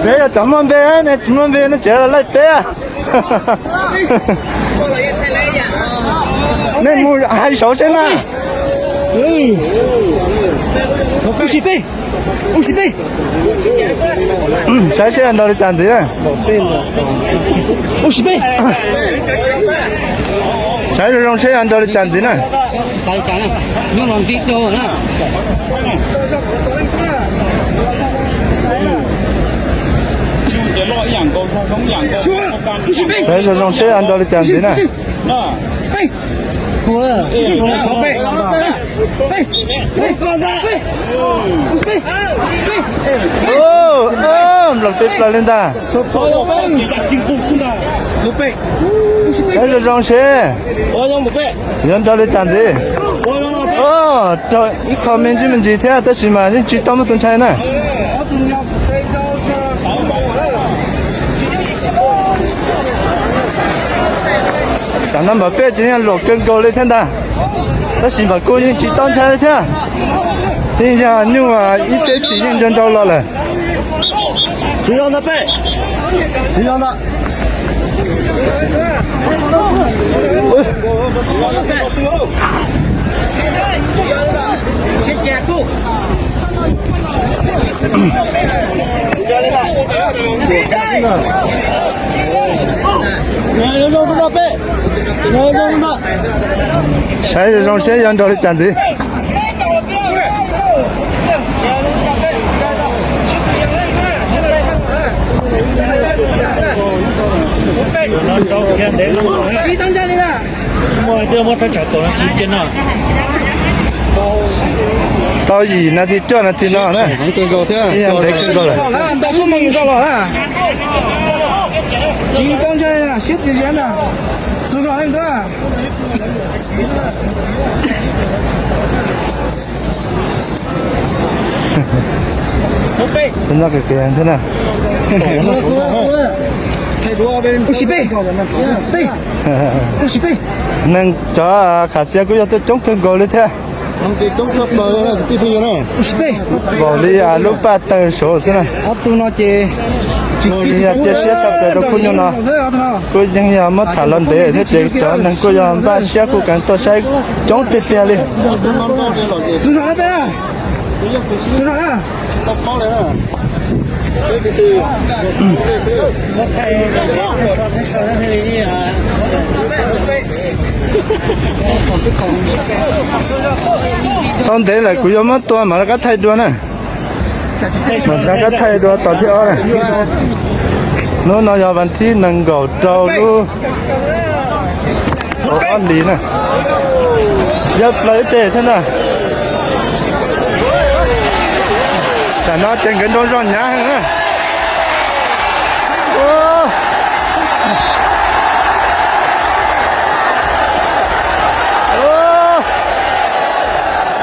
Peb yog cov muaj npe, nej tsis muaj npe nej tseem laij peb. Nej mus hais saud seb na. Saib seb nrau li cas ntxiv na. Saib zoo zoo seb nrau li cas ntxiv na. Saib zoo zoo seb nrau li cas ntxiv na. Nploos peb plaws li ntag. Saib zoo zoo seb yuav nrau li cas ntxiv. Raug ib qho me ntsis me ntsis thiab tab sis mas yeej tsis tau muaj tus ntshai na. Tam no Npam Pej ces yeej luam kawg nkaus li thiab ntag, tab sis Npam Kuj yeej tsis tau ntshai li thiab. Yeej yog nyuj ib teb tsis yeej nrau nrau los lawm. Saib zoo zoo seb yuav nrau li cas ntxiv. Tau yim nas this cuaj nas this no na. Ntev kawg nkaus lawm. Nyob kawg thiab na. Neeg cov Khas Xias kuj yog tuaj coob kawg nkaus li thiab. Npaum li lub paj tawg saud xwb na. Yog cia siab tshaj plaws rau khub nyuj no. Kuj yeej yog muab tham los ntev thiab ces cov neeg kuj yog npaj siab kuj kheev tuaj saib coob tiag tiag li. Tau ntev lawm kuv yuav muab tua mam rov qab thaij dua na. Mam rov qab thaij dua tom thib ob na. Hnub no yog vas thib nees nkaum rau lub ob hlis na. Yawg plaws ib teg thiab ntag. Tam no ces nkawd nrau zog hnyav heev na. Ua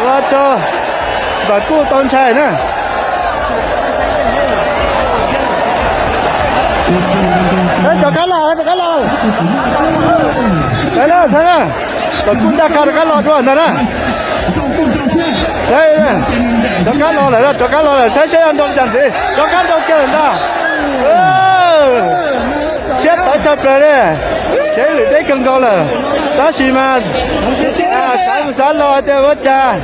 rau Npam Kuj tau ntshai na. Rov qab los, rov qab los. Saib na, saib na. Npam Kuj ntaj qha rov qab los dua ntag na. Rov qab los lawm, rov qab los lawm, saib seb yuav nrau li cas ntxiv, rov qab nrau kiag lawm ntag. Siab tawv tshaj plaws li, kev lwm deb kawg nkaus lawm. Tab sis mas xav mus xav los tias ua cas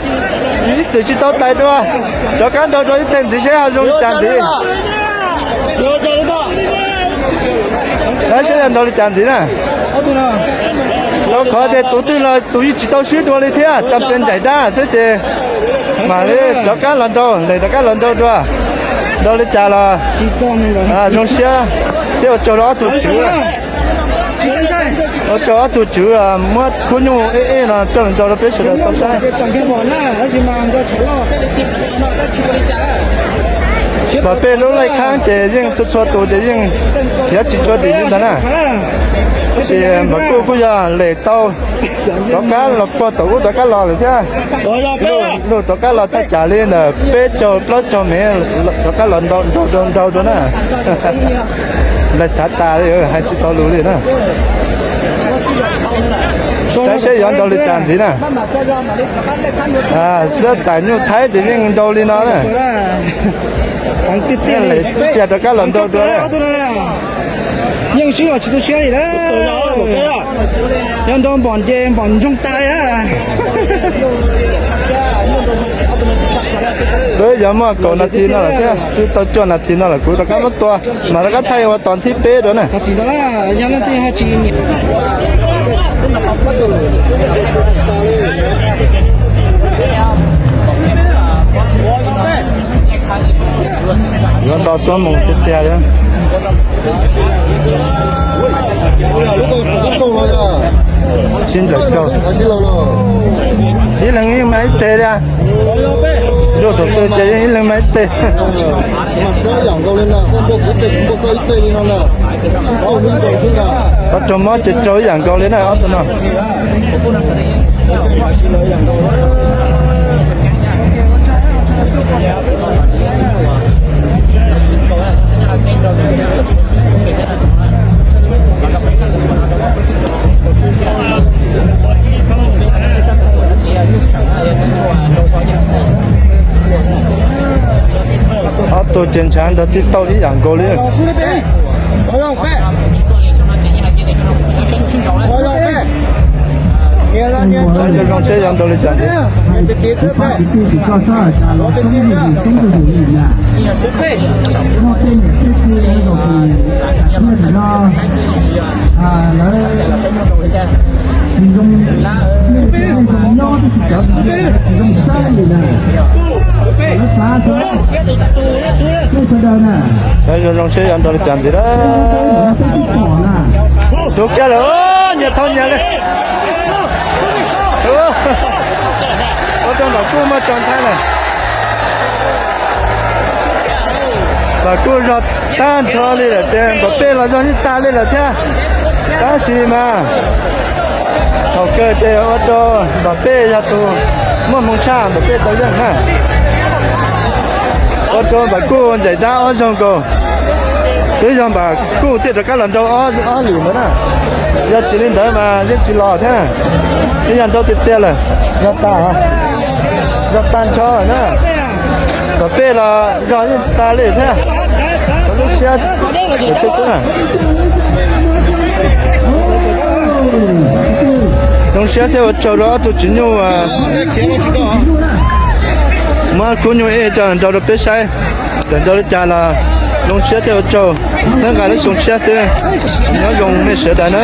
ib txwm tsis tau tais dua, rov qab nrau dua ib teg ntxiv seb ho zoo li cas ntxiv. Saib seb yuav nrau li cas ntxiv na. Rau qhov tias tus twg los tus yeej tsis tau swb dua li thiab, cov pes ncaim dab xwb ces mam li rov qab los nrau, rov qab los nrau dua. Nrau li cas los zoo siab thiab ua tsaug rau ob tug tswv. Ua tsaug ob tug tswv muab khub nyuj ej ej no coj los nrau rau peb sawv daws tau saib. Npam Pej lub laij khaab ces yeej txhua txhua tus ces yeej khiav tsis tshua dim li ntag na. Tab sis Npam Kuj kuj yog lem tau rov qab los puag tom ub rov qab los lawm thiab. Luj rov qab los thaj tsam li ntawm peb caug plaub caug mev rov qab los nrau nrau nrau dua na. Nplaig txhav tas li, hais tsis tau lus li na. Saib seb yuav nrau li cas ntxiv na. Xab xaim nyuj thaib ces yeej nrau li no na. Tiag tiag li. Piag rov qab los nrau dua. Yeej swb los tsis tu siab li lawm. Yog nrau npom nce npom ntsoog tas li. Peb yuav muaj kaum nas this no lawm thiab, twb tau cuaj nas this no lawm, kuv rov qab muab tua, mas rov qab thaij ua tos thib peb dua na. Yuav nto xuab moos tiag tiag li. Sib ncaws raug. Ib leeg yeej mas ib teg li. Nruj thaum twg ces yeej ib leeg mas ib teg. Ob raug mob ces raug ib yam nkaus li na ob tug no. Ob tug ces ntshav nrog tib tauj ib yam nkaus li. Zoo zoo seb yuav nrau li cas ntxiv. Saib zoo zoo seb yuav nrau li cas ntxiv a. Rub kiag lawm, nyias thauj nyias li. Ua rau Npam Kuj muaj tso nthaib lawm. Npam Kuj zog tag nrho li lawm ces Npam Pej los zog yeej tag li lawm thiab. Tab sis mas thaum kawg ces ua rau Npam Pej yog tus muaj hmoo tshaj, Npam Pej tau yeej na. Ua rau Npam Kuj ncaim dab ob zaug nkaus. Twb yog Npam Kuj thiaj rov qab los nrau ob lwm ntawd na. Yog tsis li ntawd mas yeej tsis los thiab. Twb yog nrau tiag tiag lawm, zog tag, zog tag nrho lawm na. Npam Pej los zog yeej tag li thiab. Lub siab thiab xwb na. Zoo siab thiab ua tsaug rau ob tug tswv nyuj muab khub nyuj ej coj nrau rau peb saib. Txawm nrau li cas los zoo siab thiab ua tsaug. Txhawb nqa lub xyoo tshiab xwb. Nyob zoo nej sawv daws na.